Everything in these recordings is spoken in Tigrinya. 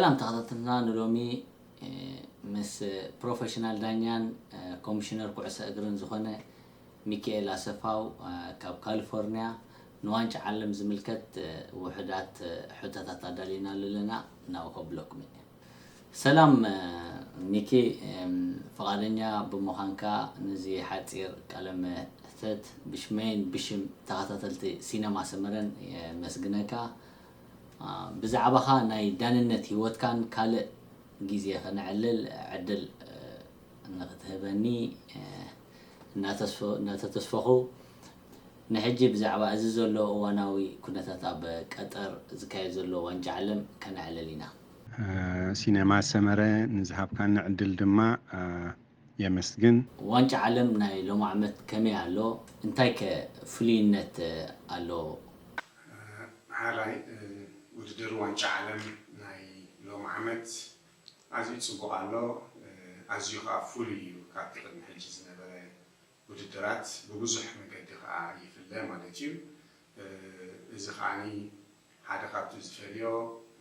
ሰላም ተኸታተልትና፣ ንሎሚ፣ እ፣ ምስ ፕሮፌሽናል ዳኛን፣ እ፣ ኮሚሽነር ኩዕሶ እግርን ዝኾነ ሚካኤል ኣሰፋው፣ እ፣ ካብ ካሊፎርኒያ ንዋንጫ ዓለም ዝምልከት፣ እ፣ ውሑዳት፣ እ፣ ሕቶታት ኣዳሊና ኣለና። ናብኡ ከብለኩም እየ። ሰላም፣ እ፣ ሚኪ፣ እም፣ ፍቓደኛ ብምዃንካ ነዚ ሓጺር ቃለ መሕትት ብሽመይን ብሽም ተኸታተልቲ ሲነማ ሰመረን የመስግነካ። አ፣ ብዛዕባኻ ናይ ዳንነት ህይወትካን ካልእ ግዜ ከነዕልል ዕድል፣ እ፣ ንኽትህበኒ፣ እ፣ እናተስፈ-፣ እናተተስፈኹ፣ ንሕጂ ብዛዕባ እዚ ዘሎ እዋናዊ ኩነታት ኣብ ቀጠር ዝካየድ ዘሎ ዋንጫ ዓለም ከነዕልል ኢና። እ፣ ሲነማ ሰመረ ንዝሃብካኒ ዕድል ድማ፣ እ፣ የመስግን። ዋንጫ ዓለም ናይ ሎሚ ዓመት ከመይ ኣሎ? እንታይከ ፍሉይነት ኣለዎ? ሓራይ፣ እ፣ ውድድር ዋንጫ ዓለም ናይ ሎሚ ዓመት ኣዝዩ ጽቡቕ ኣሎ። እ፣ ኣዝዩ ከኣ ፍሉይ እዩ ካብቲ ቅድሚ ሕጂ ዝነበረ ውድድራት። ብብዙሕ መገዲ ከኣ ይፍለ ማለት እዩ። እ፣ እዚ ከኣኒ ሓደ ካብቲ ዝፈልዮ፣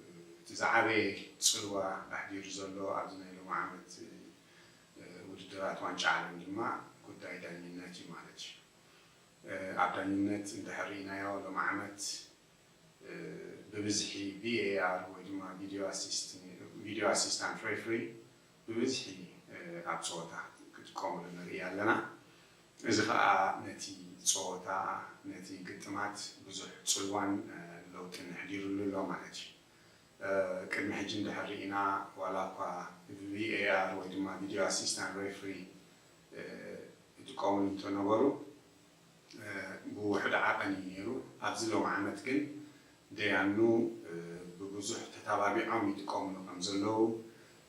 እ፣ እቲ ዝዓበየ ጽልዋ ኣሕዲሩ ዘሎ ኣብዚ ናይ ሎሚ ዓመት፣ እ፣ ውድድራት ዋንጫ ዓለም ድማ ጉዳይ ዳኝነት እዩ ማለት እዩ። እ፣ ኣብ ዳኝነት እንድሕር ርኢናዮ ሎም ዓመት፣ እ፣ ብብዝሒ ቪ ኤ ኣር ወይ ድማ ቪድዮ ኣሲስት-፣ ቪድዮ ኣሲስታንት ሬፍሪ ብብዝሒ፣ እ፣ ኣብ ጸወታ ክጥቀሙሉ ንርኢ ኣለና። እዚ ኸኣ ነቲ ጸወታ፣ ነቲ ግጥማት ብዙሕ ጽልዋን፣ እ፣ ለውጥን ኣሕዲሩሉ ኣሎ ማለት እዩ። እ፣ ቅድሚ ሕጂ እንድሕር ርኢና ዋላ እኳ ቪ ኤ ኣር ወይ ድማ ቪድዮ ኣሲስታንት ሬፍሪ፣ እ፣ ይጥቀሙሉ እንተነበሩ፣ እ፣ ብውሑድ ዓቐን እዩ ነይሩ። ኣብዚ ሎም ዓመት ግን ደያኑ፣ እ፣ ብብዙሕ ተተባቢዖም ይጥቀሙሉ ከም ዘለዉ፣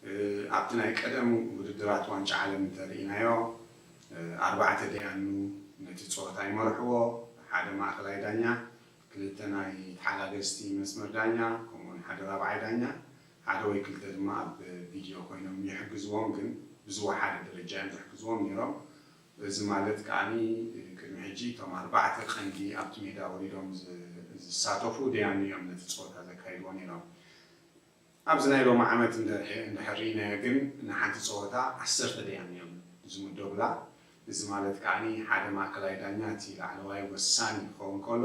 እ፣ ኣብቲ ናይ ቀደም ውድድራት ዋንጫ ዓለም እንተርኢናዮ፣ እ፣ ኣርባዕተ ደያኑ ነቲ ጸወታ ይመርሕዎ፣ ሓደ ማእከላይ ዳኛ፣ ክልተ ናይ ተሓጋገዝቲ መስመር ዳኛ፣ ከምኡውን ሓደ ራብዓይ ዳኛ፣ ሓደ ወይ ክልተ ድማ ኣብ ቪድዮ ኮይኖም ይሕግዝዎም፣ ግን ብዝወሓደ ደረጃ እዮም ዝሕግዝዎም ነይሮም። እዚ ማለት ከኣኒ፣ ቅድሚ ሕጂ እቶም ኣርባዕተ ቀንዲ ኣብቲ ሜዳ ወሪዶም ዝ-፣ ዝሳተፉ ደያኑ እዮም ነቲ ጸወታ ዘካይድዎ ነይሮም። ኣብዚ ናይ ሎሚ ዓመት እንድሕ-፣ እንድሕር ርኢናዮ ግን ንሓንቲ ጸወታ ዓሰርተ ደያኑ እዮም ዝምደቡላ። እዚ ማለት ከኣኒ ሓደ ማእከላይ ዳኛ እቲ ላዕለዋይ ወሳኒ ክኸውን ከሎ፣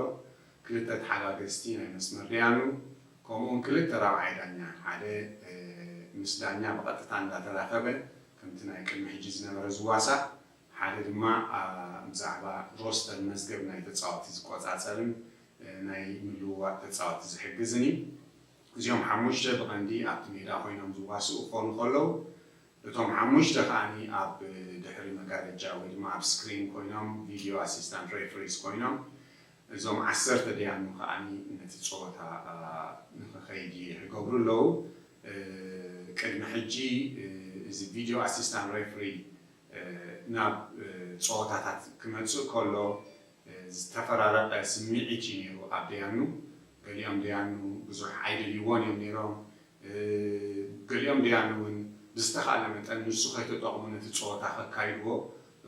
ክልተ ተሓጋገዝቲ ናይ መስመር ደያኑ፣ ከምኡውን ክልተ ራብዓይ ዳኛ፣ ሓደ፣ እ፣ ምስ ዳኛ ብቐጥታ እንዳተራኸበ ከምቲ ናይ ቅድሚ ሕጂ ዝነበረ ዝዋሳእ፣ ሓደ ድማ፣ ኣ፣ ብዛዕባ ሮስተር መዝገብ ናይ ተጻወትቲ ዝቆጻጸርን፣ እ፣ ናይ ምልውዋጥ ተጻወትቲ ዝሕግዝን እዩ። እዚኦም ሓሙሽተ ብቐንዲ ኣብቲ ሜዳ ኮይኖም ዝዋስኡ ክኾኑ ከለዉ፣ እቶም ሓሙሽተ ከኣኒ ኣብ ድሕሪ መጋረጃ ወይ ድማ ኣብ ስክሪን ኮይኖም ቪድዮ ኣሲስታንት ሬፍሪስ ኮይኖም፣ እዞም ዓሰርተ ደያኑ ከኣኒ ነቲ ጸወታ፣ ኣ፣ ንኽኸይድ ይገብሩ ኣለዉ። እ፣ ቅድሚ ሕጂ፣ እ፣ እዚ ቪድዮ ኣሲስታንት ሬፍሪ፣ እ፣ ናብ፣ እ፣ ጸወታታት ክመጽእ ከሎ፣ እ፣ ዝተፈራረቐ ስምዒት እዩ ነይሩ ኣብ ደያኑ። ገሊኦም ደያኑ ብዙሕ ኣይደልይዎን እዮም ነይሮም። እ፣ ገሊኦም ደያኑ እውን ብዝተኻእለ መጠን ንሱ ከይተጠቕሙ ነቲ ጸወታ ከካይድዎ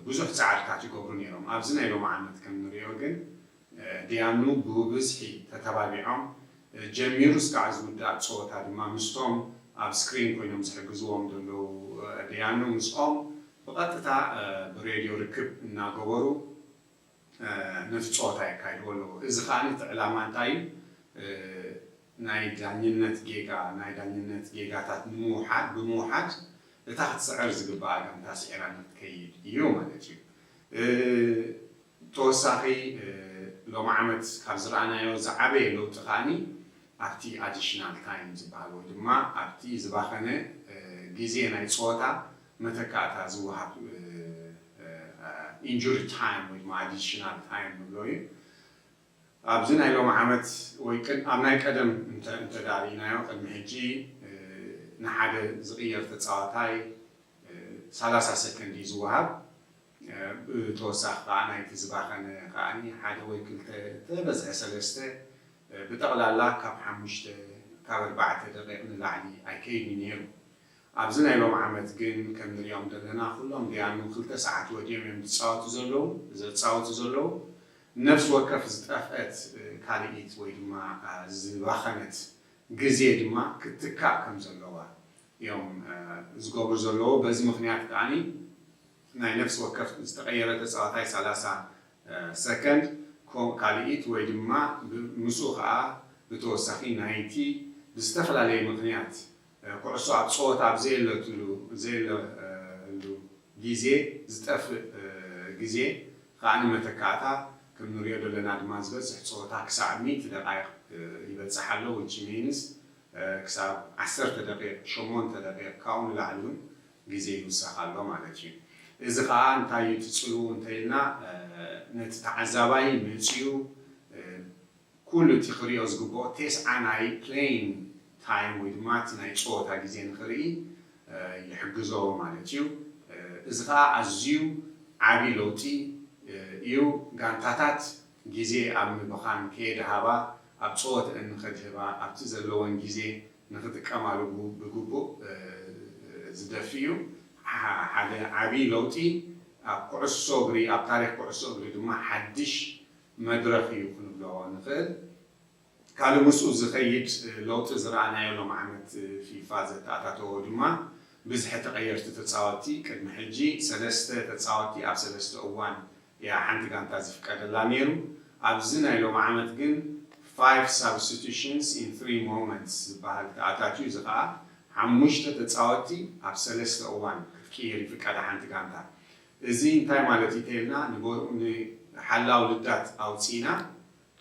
ብዙሕ ጻዕርታት ይገብሩ ነይሮም። ኣብዚ ናይ ሎሚ ዓመት ከም ንሪኦ ግን፣ እ፣ ደያኑ ብብዝሒ ተተባቢዖም፣ እ፣ ጀሚሩ እስካዕ ዝውዳእ ጸወታ ድማ ምስቶም ኣብ ስክሪን ኮይኖም ዝሕግዝዎም ዘለዉ፣ እ፣ ደያኑ ምስኦም ብቐጥታ፣ እ፣ ብሬድዮ ርክብ እናገበሩ፣ እ፣ ነቲ ጸወታ የካይድዎ ኣለዉ። እዚ ከኣ እቲ ዕላማ እንታይ እዩ? እ፣ ናይ ዳኝነት ጌጋ፣ ናይ ዳኝነት ጌጋታት ንምውሓድ፣ ብምውሓድ እታ ክትስዕር ዝግብኣ ጋንታ ስዒራ ንክትከይድ እዩ ማለት እዩ። እ፣ ተወሳኺ፣ እ፣ ሎም ዓመት ካብ ዝረኣናዮ ዝዓበየ ለውጢ ከኣኒ ኣብቲ ኣዲሽናል ታይም ዝበሃል ወይ ድማ ኣብቲ ዝባኸነ፣ እ፣ ግዜ ናይ ጸወታ መተካእታ ዝወሃብ፣ እ፣ እ፣ ኢንጁሪ ታይም ወይ ድማ ኣዲሽናል ታይም ንብሎ እዩ። ኣብዚ ናይ ሎም ዓመት ወይ ቅድ-፣ ኣብ ናይ ቀደም እንተ-፣ እንተዳርኢናዮ ቅድሚ ሕጂ፣ እ፣ ንሓደ ዝቕየር ተጻዋታይ፣ እ፣ ሰላሳ ሰከንድ እዩ ዝወሃብ። እ፣ ብተወሳኺ ከኣ ናይቲ ዝባኸነ ከኣኒ ሓደ ወይ ክልተ ተበዝሐ ሰለስተ፣ እ፣ ብጠቕላላ ካብ ሓሙሽተ ካብ ኣርባዕተ ደቂቕ ንላዕሊ ኣይከይድን እዩ ነይሩ። ኣብዚ ናይ ሎም ዓመት ግን ከም ንሪኦም ዘለና ኩሎም ደያኑ ክልተ ሰዓት ወዲኦም እዮም ዝጻወቱ ዘለዉ፣ ዘጻወቱ ዘለዉ። ነፍሲ ወከፍ ዝጠፍአት፣ እ፣ ካልኢት ወይ ድማ፣ እ፣ ዝባኸነት ግዜ ድማ ክትካእ ከም ዘለዋ እዮም ዝገብሩ ዘለዉ። በዚ ምኽንያት ከዓኒ ናይ ነፍሲ ወከፍ ዝተቐየረ ተፃዋታይ ሰላሳ ሰከንድ ካልኢት ወይ ድማ ምስኡ ከዓ ብተወሳኺ ናይቲ ብዝተፈላለየ ምኽንያት ኩዕሶ ኣብ ፀወታ ኣብ ዘየለትሉ ዘየለሉ ግዜ ዝጠፍእ ግዜ ከዓኒ መተካእታ ከም ንሪኦ ዘለና ድማ ዝበፅሕ ፀወታ ክሳብ ሚእቲ ደቃይቕ ይበፅሕ ኣሎ። Which means ክሳብ ዓሰርተ ደቂቕ ሸሞንተ ደቂቕ ካብኡ ንላዕሊ እውን ግዜ ይውሰኽ ኣሎ ማለት እዩ። እዚ ከዓ እንታይ እዩ ትፅልው እንተኢልና ነቲ ተዓዛባይ መፅዩ ኩሉ እቲ ክሪኦ ዝግብኦ ቴስዓ ናይ playing time ወይ ድማ እቲ ናይ ፀወታ ግዜ ንክርኢ ይሕግዞ ማለት እዩ። እዚ ከዓ ኣዝዩ ዓብዪ ለውጢ እዩ። ጋንታታት ግዜ ኣብ ምብኻን ከየድሃባ ኣብ ፀወተአን ንኸድህባ ኣብቲ ዘለወን ግዜ ንክጥቀማሉ ብግቡእ ዝደፊ እዩ። ሓደ ዓብዪ ለውጢ ኣብ ኩዕሶ እግሪ ኣብ ታሪክ ኩዕሶ እግሪ ድማ ሓድሽ መድረኽ እዩ ክንብሎ ንኽእል። ካልእ ምስኡ ዝኸይድ ለውጢ ዝረኣናዮ ሎም ዓመት ፊፋ ዘተኣታተዎ ድማ ብዝሒ ተቐየርቲ ተፃወቲ ቅድሚ ሕጂ ሰለስተ ተፃወቲ ኣብ ሰለስተ እዋን እያ ሓንቲ ጋንታ ዝፍቀደላ ነይሩ። ኣብዚ ናይ ሎም ዓመት ግን five substitutions in three moments ዝበሃል ተኣታትዩ። እዚ ከዓ ሓሙሽተ ተፃወቲ ኣብ ሰለስተ እዋን ክትቅይር ይፍቀዳ ሓንቲ ጋንታ። እዚ እንታይ ማለት እዩ ተልና ንሓላው ልዳት ኣውፂእና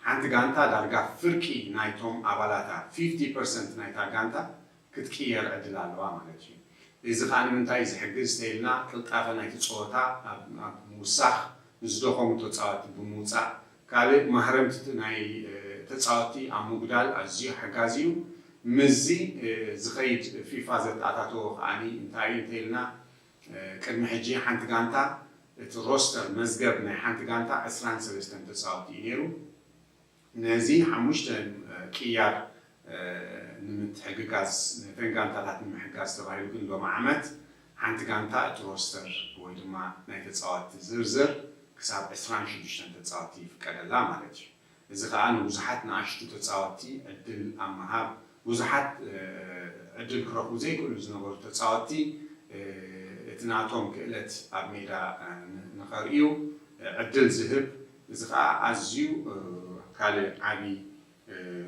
ሓንቲ ጋንታ ዳርጋ ፍርቂ ናይቶም ኣባላታ fifty percent ናይታ ጋንታ ክትቅየር ዕድል ኣለዋ ማለት እዩ። እዚ ከዓ ንምንታይ ዝሕግዝ ተይልና ቅልጣፈ ናይቲ ፀወታ ኣብ ምውሳኽ ንዝደኸሙ ተፃወቲ ብምውፃእ ካልእ ማህረምቲ ናይ ተፃወቲ ኣብ ምጉዳል ኣዝዩ ሓጋዚ እዩ። ምስዚ ዝኸይድ ፊፋ ዘተኣታተዎ ከዓኒ እንታይ እዩ እንተኢልና ቅድሚ ሕጂ ሓንቲ ጋንታ እቲ ሮስተር መዝገብ ናይ ሓንቲ ጋንታ ዕስራን ሰለስተን ተፃወቲ እዩ ነይሩ። ነዚ ሓሙሽተ ቅያር ንምትሕግጋዝ ነተን ጋንታታት ንምሕጋዝ ተባሂሉ ግን ሎም ዓመት ሓንቲ ጋንታ እቲ ሮስተር ወይ ድማ ናይ ተፃወቲ ዝርዝር ክሳብ ዕስራን ሽዱሽተን ተፃወቲ ይፍቀደላ ማለት እዩ። እዚ ከዓ ንብዙሓት ንኣሽቱ ተፃወቲ ዕድል ኣብ ምሃብ ብዙሓት ዕድል ክረኽቡ ዘይክእሉ ዝነበሩ ተፃወቲ እቲ ናቶም ክእለት ኣብ ሜዳ ንኸርእዩ ዕድል ዝህብ እዚ ከዓ ኣዝዩ ካልእ ዓብዪ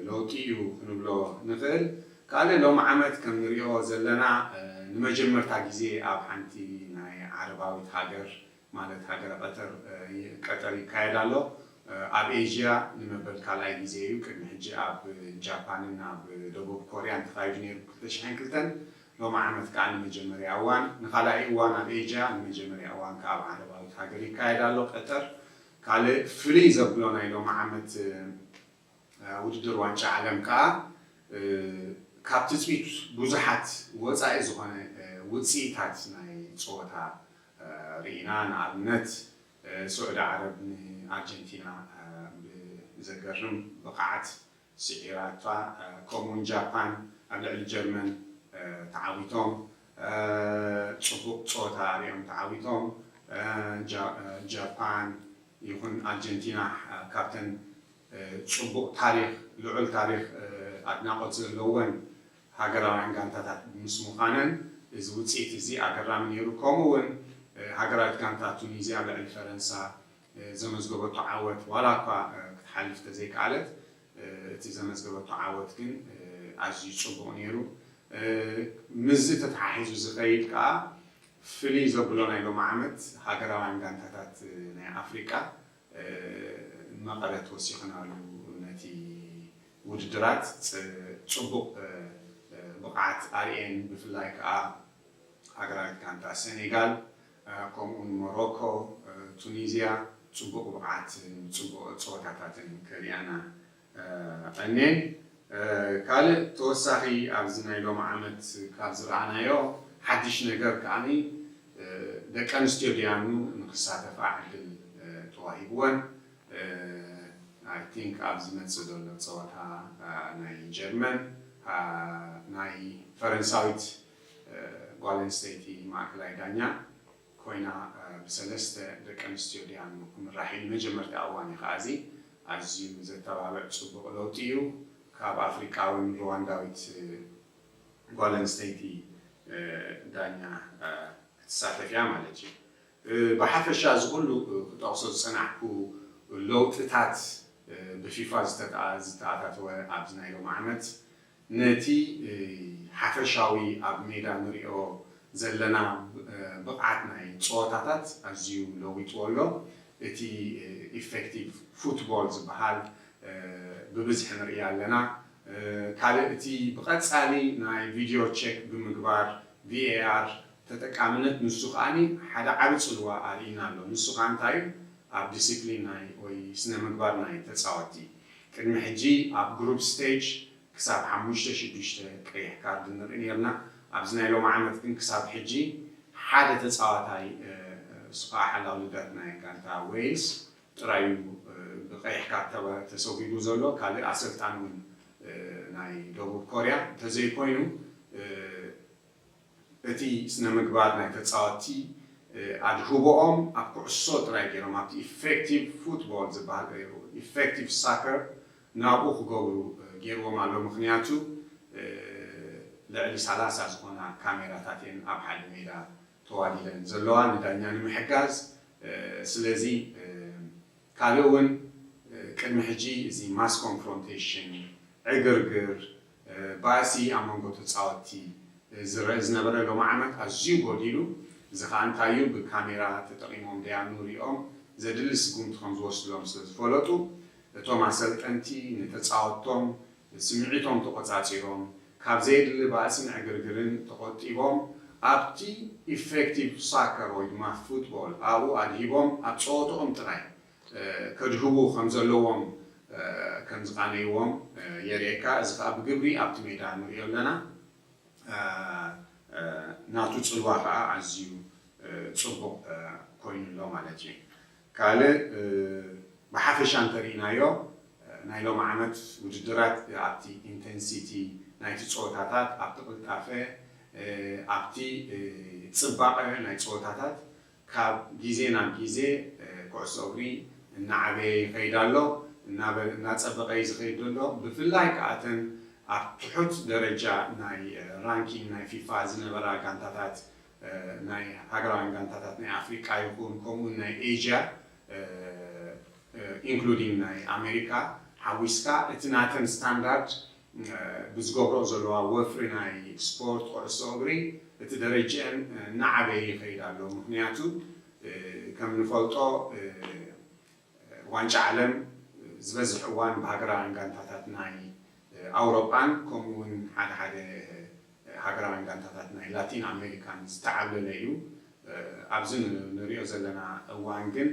ለውጢ እዩ ክንብሎ ንኽእል። ካልእ ሎም ዓመት ከም ንሪኦ ዘለና ንመጀመርታ ግዜ ኣብ ሓንቲ ናይ ዓረባዊት ሃገር ማለት ሃገረ ቀጠር ቀጠር ይካየድ ኣሎ። ኣብ ኤዥያ ንመበል ካልኣይ ግዜ እዩ። ቅድሚ ሕጂ ኣብ ጃፓንን ኣብ ደቡብ ኮርያን ተኻይዱ ነይሩ ብ ክልተ ሽሕን ክልተን። ሎም ዓመት ከዓ ንመጀመርያ እዋን ንኻልኣይ እዋን ኣብ ኤዥያ ንመጀመርያ እዋን ከዓ ኣብ ዓረባዊት ሃገር ይካየድ ኣሎ ቀጠር። ካልእ ፍልይ ዘብሎ ናይ ሎም ዓመት ውድድር ዋንጫ ዓለም ከዓ ካብ ትፅቢት ብዙሓት ወፃኢ ዝኾነ ውፅኢታት ናይ ፀወታ ርኢና። ንኣብነት ስዑዲ ዓረብ ንኣርጀንቲና ብዘገርም ብቕዓት ስዒራታ፣ ከምኡውን ጃፓን ኣብ ልዕሊ ጀርመን ተዓዊቶም ፅቡቕ ፀወታ ኣሪኦም ተዓዊቶም። ጃፓን ይኹን ኣርጀንቲና ካብተን ፅቡቕ ታሪክ ልዑል ታሪክ ኣድናቆት ዘለወን ሃገራውያን ጋንታታት ምስ ምዃነን እዚ ውፅኢት እዚ ኣገራሚ ነይሩ። ከምኡ እውን ሃገራዊት ጋንታ ቱኒዝያ ኣብ ልዕሊ ፈረንሳ ዘመዝገበቶ ዓወት ዋላ እኳ ክትሓልፍ ተዘይከኣለት እቲ ዘመዝገበቶ ዓወት ግን ኣዝዩ ፅቡቕ ነይሩ። ምስዚ ተተሓሒዙ ዝኸይድ ከዓ ፍልይ ዘብሎ ናይ ሎም ዓመት ሃገራውያን ጋንታታት ናይ ኣፍሪቃ መቐረት ወሲኽናሉ ነቲ ውድድራት ፅቡቕ ብቕዓት ኣርእየን ብፍላይ ከዓ ሃገራዊት ጋንታ ሴኔጋል ከምኡውን ሞሮኮ ቱኒዝያ ፅቡቕ ብቕዓትን ፅቡቕ ፀወታታትን ከርእያና ቀኔን ካልእ ተወሳኺ ኣብዚ ናይ ሎም ዓመት ካብ ዝረኣናዮ ሓድሽ ነገር ከዓኒ ደቂ ኣንስትዮ ዲያኑ ንክሳተፋ ዕድል ተዋሂብወን I think ኣብ ዝመፅእ ዘሎ ፀወታ ናይ ጀርመን ናይ ፈረንሳዊት ጓል ኣንስተይቲ ማእከላይ ዳኛ ኮይና ብሰለስተ ደቂ ኣንስትዮ ዲያኑ ክምራሕ እዩ ንመጀመርታ እዋን እዩ ከዓ እዚ ኣዝዩ ዘተባብዕ ፅቡቕ ለውጢ እዩ። ካብ ኣፍሪቃ እውን ሩዋንዳዊት ጓል ኣንስተይቲ ዳኛ ክትሳተፍ እያ ማለት እዩ። ብሓፈሻ እዚ ኩሉ ክጠቕሶ ዝጸናሕኩ ለውጥታት ብፊፋ ዝተኣታተወ ኣብዚ ናይ ሎም ዓመት ነቲ ሓፈሻዊ ኣብ ሜዳ ንሪኦ ዘለና ብቕዓት ናይ ጸወታታት ኣዝዩ ለዊጥዎ ኣሎ። እቲ ኢፌክቲቭ ፉትቦል ዝበሃል ብብዝሒ ንርኢ ኣለና። ካልእ እቲ ብቐጻሊ ናይ ቪድዮ ቸክ ብምግባር ቪኤኣር ተጠቃምነት ንሱ ከኣ ሓደ ዓቢ ጽልዋ ኣርእና ኣሎ። ንሱ ከኣ እንታይ እዩ? ኣብ ዲሲፕሊን ናይ ወይ ስነ ምግባር ናይ ተጻወቲ ቅድሚ ሕጂ ኣብ ግሩፕ ስቴጅ ክሳብ ሓሙሽተ ሽዱሽተ ቀይሕ ካርድ ንርኢ ነርና። ኣብዚ ናይ ሎም ዓመት ግን ክሳብ ሕጂ ሓደ ተጻዋታይ እሱ ከዓ ሓላው ልደት ናይ ጋንታ ዌልስ ጥራይ እዩ ብቀይሕ ካርድ ተሰጒጉ ዘሎ። ካልእ ኣሰልጣን እውን ናይ ደቡብ ኮርያ እንተዘይኮይኑ እቲ ስነ ምግባር ናይ ተጻወቲ ኣድህቦኦም ኣብ ኩዕሶ ጥራይ ገይሮም ኣብቲ ኢፌክቲቭ ፉትቦል ዝበሃል ኢፌክቲቭ ሳከር ናብኡ ክገብሩ ገይርዎም ኣሎ። ምክንያቱ ልዕሊ ሰላሳ ዝኾና ካሜራታት እየን ኣብ ሓደ ሜዳ ተዋዲለን ዘለዋ ንዳኛ ንምሕጋዝ። ስለዚ ካልእ እውን ቅድሚ ሕጂ እዚ ማስ ኮንፍሮንቴሽን ዕግርግር ባእሲ ኣብ መንጎ ተጻወትቲ ዝረአ ዝነበረ ሎም ዓመት ኣዝዩ ጎዲሉ። እዚ ከዓ እንታይ እዩ? ብካሜራ ተጠቒሞም ደያኑ ሪኦም ዘድሊ ስጉምቲ ከም ዝወስድሎም ስለ ዝፈለጡ እቶም ኣሰልጠንቲ ንተጻወትቶም ስምዒቶም ተቖጻጺሮም ካብ ዘየድሊ ባእስን ዕግርግርን ተቖጢቦም ኣብቲ ኢፌክቲቭ ሳከር ወይ ድማ ፉትቦል ኣብኡ ኣድሂቦም ኣብ ጸወትኦም ጥራይ ከድህቡ ከም ዘለዎም ከም ዝቓነይዎም የርእየካ። እዚ ከዓ ብግብሪ ኣብቲ ሜዳ ንሪኦ ኣለና። ናቱ ጽልዋ ከዓ ኣዝዩ ጽቡቕ ኮይኑ ኣሎ ማለት እዩ። ካልእ ብሓፈሻ እንተርኢናዮ ናይ ሎም ዓመት ውድድራት ኣብቲ ኢንቴንሲቲ ናይቲ ጸወታታት ኣብቲ ቅልጣፈ ኣብቲ ጽባቐ ናይ ጸወታታት ካብ ግዜ ናብ ግዜ ኩዕሶ እግሪ እናዓበየ ይኸይድ ኣሎ፣ እናጸበቐ እዩ ዝኸይድ ዘሎ። ብፍላይ ከኣተን ኣብ ትሑት ደረጃ ናይ ራንኪንግ ናይ ፊፋ ዝነበራ ጋንታታት ናይ ሃገራውያን ጋንታታት ናይ ኣፍሪቃ ይኹን ከምኡ ናይ ኤዥያ ኢንክሉዲንግ ናይ ኣሜሪካ ሓዊስካ እቲ ናተን ስታንዳርድ ብዝገብሮ ዘለዋ ወፍሪ ናይ ስፖርት ኩዕሶ እግሪ እቲ ደረጅአን እናዓበየ ይኸይድ ኣሎ። ምክንያቱ ከም ንፈልጦ ዋንጫ ዓለም ዝበዝሕ እዋን ብሃገራውያን ጋንታታት ናይ ኣውሮጳን ከምኡ እውን ሓደ ሓደ ሃገራውያን ጋንታታት ናይ ላቲን ኣሜሪካን ዝተዓብለለ እዩ። ኣብዚ ንሪኦ ዘለና እዋን ግን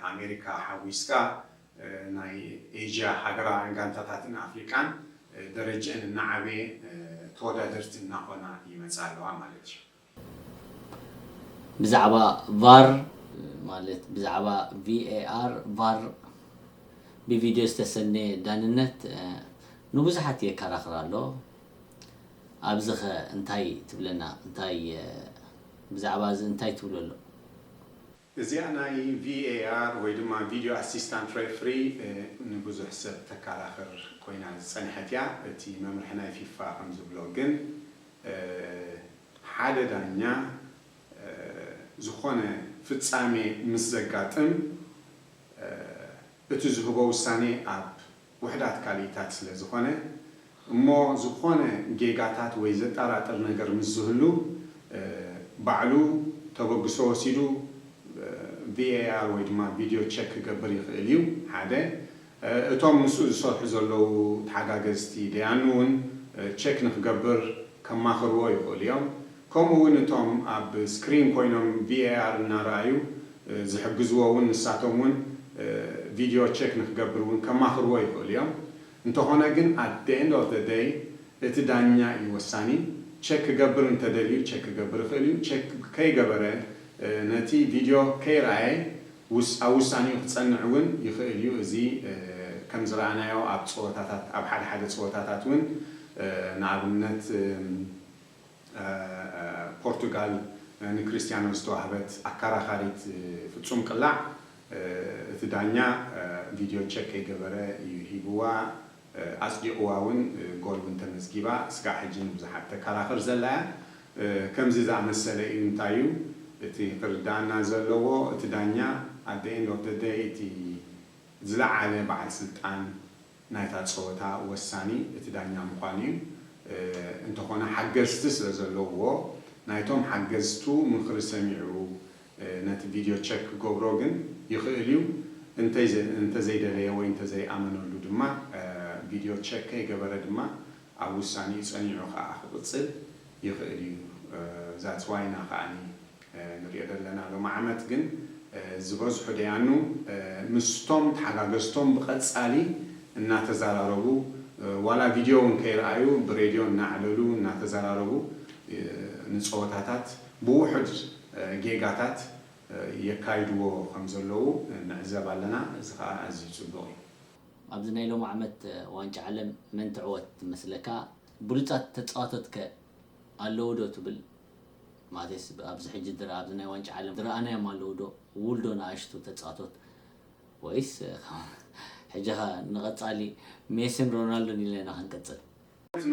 ኣሜሪካ ሓዊስካ ናይ ኤዥያ ሃገራውያን ጋንታታትን ኣፍሪቃን ደረጅአን እናዓበየ ተወዳደርቲ እናኾና ይመፃ ኣለዋ ማለት እዩ። ብዛዕባ ቫር ማለት ብዛዕባ ቪኤኣር ቫር ብቪድዮ ዝተሰነየ ዳንነት ንብዙሓት የከራኽር ኣሎ። ኣብዚ ኸ እንታይ ትብለና? እንታይ ብዛዕባ እዚ እንታይ ትብሎ ኣሎ? እዚኣ ናይ ቪኤኣር ወይ ድማ ቪድዮ ኣሲስታንት ሬፍሪ ንብዙሕ ሰብ ተከራኽር ኮይና ዝፀንሐት እያ። እቲ መምርሒ ናይ ፊፋ ከም ዝብሎ ግን ሓደ ዳኛ ዝኾነ ፍጻሜ ምስ ዘጋጥም እቲ ዝህቦ ውሳኔ ኣብ ውሕዳት ካልኢታት ስለ ዝኾነ እሞ ዝኾነ ጌጋታት ወይ ዘጠራጥር ነገር ምስ ዝህሉ ባዕሉ ተበግሶ ወሲዱ ቪኤኣር ወይ ድማ ቪድዮ ቸክ ክገብር ይኽእል እዩ ሓደ እቶም ምስኡ ዝሰርሑ ዘለዉ ተሓጋገዝቲ ደያኑ እውን ቸክ ንክገብር ከማኽርዎ ይኽእሉ እዮም። ከምኡ እውን እቶም ኣብ ስክሪን ኮይኖም ቪኤኣር እናረኣዩ ዝሕግዝዎ እውን ንሳቶም እውን ቪድዮ ቸክ ንክገብር እውን ከማኽርዎ ይኽእሉ እዮም። እንተኾነ ግን at the end of the day እቲ ዳኛ እዩ ወሳኒ። ቸክ ክገብር እንተደልዩ ቸክ ክገብር ይኽእል እዩ። ቸክ ከይገበረ ነቲ ቪድዮ ከይረኣየ ኣብ ውሳኔኡ ክጸንዕ እውን ይኽእል እዩ። እዚ ከም ዝረኣናዮ ኣብ ጸወታታት ኣብ ሓደ ሓደ ጸወታታት እውን ንኣብነት ፖርቱጋል ንክሪስቲያኖ ዝተዋህበት ኣከራኻሪት ፍጹም ቅላዕ እቲ ዳኛ ቪድዮ ቸክ ከይገበረ እዩ ሂብዋ። ኣጽዲቕዋ እውን ጎል እውን ተመዝጊባ። ስጋዕ ሕጂ ንብዙሓት ተከራኽር ዘላ እያ። ከምዚ ዝኣመሰለ እዩ። እንታይ እዩ እቲ ክርዳኣና ዘለዎ? እቲ ዳኛ at the end of the day እቲ ዝለዓለ በዓል ስልጣን ናይታ ጸወታ ወሳኒ እቲ ዳኛ ምዃኑ እዩ። እንተኾነ ሓገዝቲ ስለ ዘለውዎ ናይቶም ሓገዝቱ ምኽሪ ሰሚዑ ነቲ ቪድዮ ቸክ ክገብሮ ግን ይኽእል እዩ። እንተዘይደለየ ወይ እንተዘይኣመነሉ ድማ ቪድዮ ቸክ ከይገበረ ድማ ኣብ ውሳኔኡ ጸኒዑ ከኣ ክቕጽል ይኽእል እዩ። That's why ኢና ከኣ ንሪኦ ዘለና። ሎም ዓመት ግን ዝበዝሑ ደያኑ ምስቶም ተሓጋገዝቶም ብቐጻሊ እናተዘራረቡ ዋላ ቪድዮ እውን ከይረኣዩ ብሬድዮ እናዕለሉ እናተዘራረቡ ንጸወታታት ብውሑድ ጌጋታት የካይድዎ ከም ዘለዉ ንዕዘብ ኣለና። እዚ ከኣ ኣዝዩ ጽቡቕ እዩ። ኣብዚ ናይ ሎም ዓመት ዋንጫ ዓለም መን ትዕወት ትመስለካ? ብሉጻት ተጻዋቶት ከ ኣለዉ ዶ ትብል? ማለትስ ኣብዚ ሕጂ ዝረኣ ኣብዚ ናይ ዋንጫ ዓለም ዝረኣናዮም ኣለዉ ዶ? ውልዶ ንኣሽቱ ተጻዋቶት ወይስ ሕጂ ኸ ንቐጻሊ ሜስን ሮናልዶን ኢልና ኢና ክንቅጽል?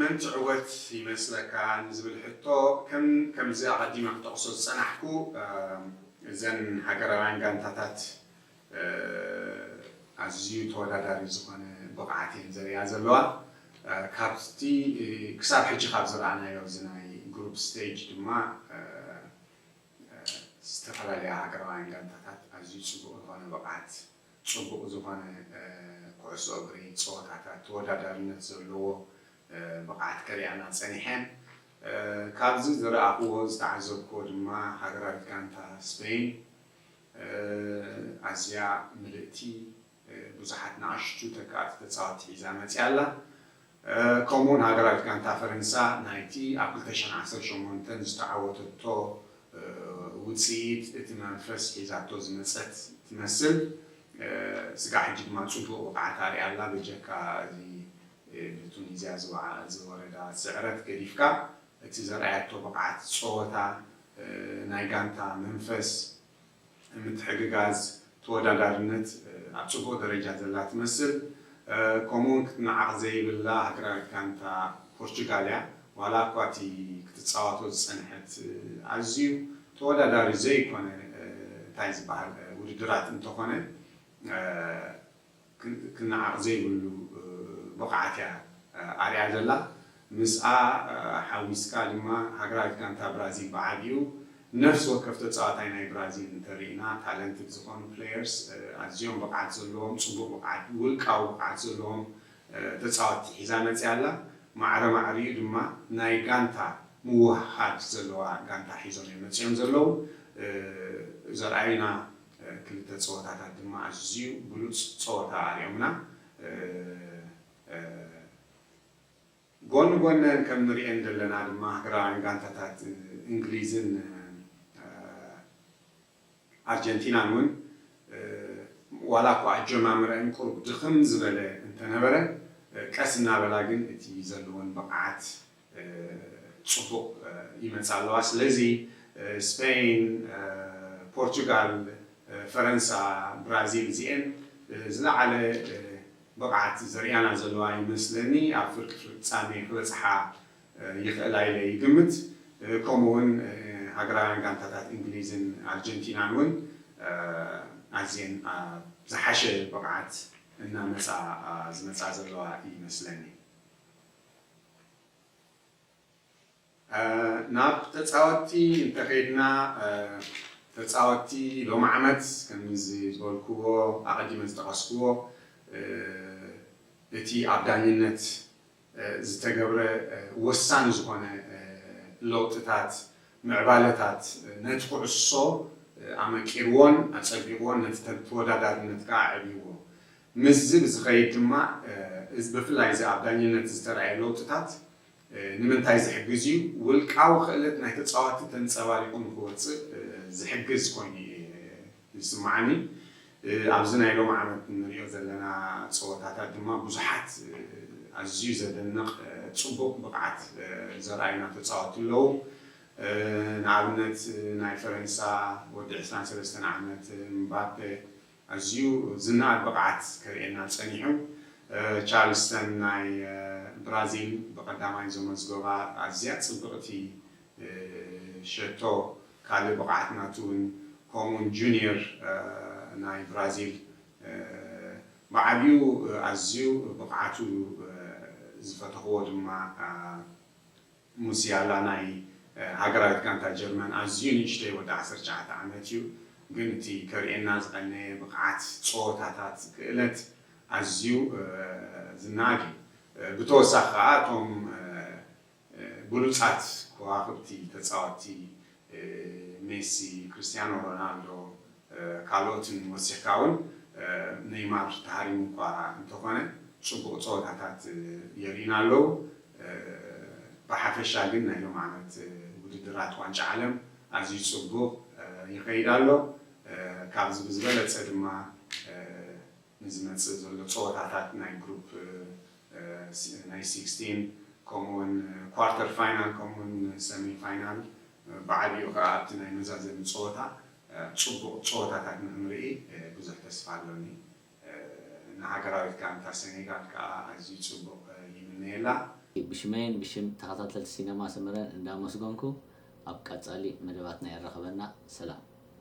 መን ትዕወት ይመስለካ ንዝብል ሕቶ ከም ከምዚ ኣቐዲመ ክጠቕሶ ዝጸናሕኩ እዘን ሃገራውያን ጋንታታት ኣዝዩ ተወዳዳሪ ዝኾነ ብቕዓት እየን ዘርእያ ዘለዋ። ካብቲ ክሳብ ሕጂ ካብ ዝረኣናዮ እዚ ናይ ግሩፕ ስቴጅ ድማ ዝተፈላለያ ሃገራውያን ጋንታታት ኣዝዩ ጽቡቕ ዝኾነ ብቕዓት፣ ጽቡቕ ዝኾነ ኩዕሶ እግሪ ጸወታታት፣ ተወዳዳርነት ዘለዎ ብቕዓት ከርእያና ጸኒሐን። ካብዚ ዝረኣኽዎ ዝተዓዘብክዎ ድማ ሃገራዊት ጋንታ ስፔን ኣዝያ ምልእቲ ብዙሓት ንኣሽቱ ተካእቲ ተጻወትቲ ሒዛ መጺኣ ኣላ። ከምኡውን ሃገራዊት ጋንታ ፈረንሳ ናይቲ ኣብ ክልተ ሽሕን ዓሰርተ ሸሞንተን ዝተዓወተቶ ውጽኢት እቲ መንፈስ ሒዛቶ ዝመጸት ትመስል። ስጋዕ ሕጂ ድማ ጽቡቕ ብቕዓት ኣርእያ ኣላ። በጀካ እዚ ብቱኒዝያ ዝወረዳ ስዕረት ገዲፍካ እቲ ዘርኣያቶ ብቕዓት ጸወታ ናይ ጋንታ መንፈስ ምትሕግጋዝ ተወዳዳርነት ኣብ ጽቡቕ ደረጃ ዘላ ትመስል። ከምኡውን ክትነዓቕ ዘይብላ ሃገራዊት ጋንታ ፖርቹጋል እያ። ዋላ እኳ እቲ ክትጻወቶ ዝጸንሐት ኣዝዩ ተወዳዳሪ ዘይኮነ እንታይ ዝበሃል ውድድራት እንተኾነ ክነዓቕ ዘይብሉ ብቕዓት እያ ኣርያ ዘላ። ምስኣ ሓዊስካ ድማ ሃገራዊት ጋንታ ብራዚል ብዓቢኡ ነፍሲ ወከፍ ተፃዋታይ ናይ ብራዚል እንተርኢና ታለንትድ ዝኾኑ ፕሌየርስ ኣዝዮም ብቕዓት ዘለዎም፣ ፅቡቕ ብቕዓት፣ ውልቃዊ ብቕዓት ዘለዎም ተፃወትቲ ሒዛ መፅያ ኣላ። ማዕረ ማዕሪኡ ድማ ናይ ጋንታ ምውህሃድ ዘለዋ ጋንታ ሒዞም እዮም መፅዮም ዘለዉ። ዘርኣዩና ክልተ ፀወታታት ድማ ኣዝዩ ብሉፅ ፀወታ ኣርዮምና። ጎኒ ጎነን ከም ንሪኤን ዘለና ድማ ሃገራውያን ጋንታታት እንግሊዝን ኣርጀንቲናን እውን ዋላ እኳ ኣጀማምረአን ቁሩብ ድኽም ዝበለ እንተነበረ ቀስ እናበላ ግን እቲ ዘለወን ብቕዓት ፅቡቕ ይመፃ ኣለዋ። ስለዚ ስፔን፣ ፖርቹጋል፣ ፈረንሳ፣ ብራዚል እዚኤን ዝለዓለ ብቕዓት ዘርእያና ዘለዋ ይመስለኒ። ኣብ ፍርቂ ፍጻሜ ክበፅሓ ይኽእላ ኢለ ይግምት። ከምኡ እውን ሃገራውያን ጋንታታት እንግሊዝን ኣርጀንቲናን እውን ኣዝየን ኣብ ዝሓሸ ብቕዓት እናመፃ ዝመፃ ዘለዋ ይመስለኒ። ናብ ተፃወትቲ እንተኸይድና ተፃወትቲ ሎም ዓመት ከምዚ ዝበልክዎ ኣቐዲመ ዝጠቐስክዎ እቲ ኣብ ዳኝነት ዝተገብረ ወሳኒ ዝኾነ ለውጥታት ምዕባለታት ነቲ ኩዕሶ ኣመቂርዎን ኣፀቢቕዎን ነቲ ተወዳዳርነት ከዓ ኣዕብይዎ። ምስዚ ብዝኸይድ ድማ ብፍላይ እዚ ኣብ ዳኝነት ዝተረኣየ ለውጥታት ንምንታይ ዝሕግዝ እዩ? ውልቃዊ ክእለት ናይ ተፃዋቲ ተንፀባሪቑ ንክወፅእ ዝሕግዝ ኮይኑ እዩ ዝስምዓኒ። ኣብዚ ናይ ሎም ዓመት እንሪኦ ዘለና ፀወታታት ድማ ብዙሓት ኣዝዩ ዘደንቕ ፅቡቕ ብቕዓት ዘርኣዩና ተፃወቲ ኣለዉ። ንኣብነት ናይ ፈረንሳ ወዲ ዕስራን ሰለስተን ዓመት ምባፔ ኣዝዩ ዝነኣድ ብቕዓት ከርእየና ፀኒሑ። ቻርልስተን ናይ ብራዚል ብቐዳማይ ዘመዝገባ ኣዝያ ጽብቕቲ ሸቶ፣ ካልእ ብቕዓት ናቱ እውን፣ ከምኡውን ጁኒየር ናይ ብራዚል ብዓብዩ ኣዝዩ ብቕዓቱ ዝፈተኽዎ ድማ ሙሲያላ ናይ ሃገራዊት ጋንታ ጀርመን ኣዝዩ ንእሽተይ ወዲ ዓሰርተ ትሽዓተ ዓመት እዩ። ግን እቲ ከርእየና ዝቐነየ ብቕዓት፣ ጸወታታት፣ ክእለት ኣዝዩ ዝነኣድ እዩ። ብተወሳኺ ከዓ እቶም ብሉጻት ከዋኽብቲ ተጻወትቲ ሜሲ፣ ክርስቲያኖ ሮናልዶ፣ ካልኦትን ወሲኽካ እውን፣ ኔይማር ተሃሪሙ እኳ እንተኾነ፣ ጽቡቕ ጸወታታት የርእዩና ኣለዉ። ብሓፈሻ ግን ናይ ሎም ዓመት ውድድራት ዋንጫ ዓለም ኣዝዩ ጽቡቕ ይኸይድ ኣሎ። ካብዚ ብዝበለጸ ድማ ንዝመጽእ ዘሎ ጸወታታት ናይ ግሩፕ ናይ ሲክስቲን፣ ከምኡውን ኳርተር ፋይናል፣ ከምኡውን ሰሚ ፋይናል፣ ብዓቢኡ ከዓ ኣብቲ ናይ መዛዘሚ ጸወታ ጽቡቕ ጸወታታት ንክንርኢ ብዙሕ ተስፋ ኣሎኒ። ንሃገራዊት ጋንታ ሴኔጋል ከዓ ኣዝዩ ጽቡቕ ይምነየላ። ብሽመይን ብሽም ተኸታተልቲ ሲነማ ሰመረን እንዳመስገንኩ፣ ኣብ ቀጻሊ መደባትና የራኽበና። ሰላም።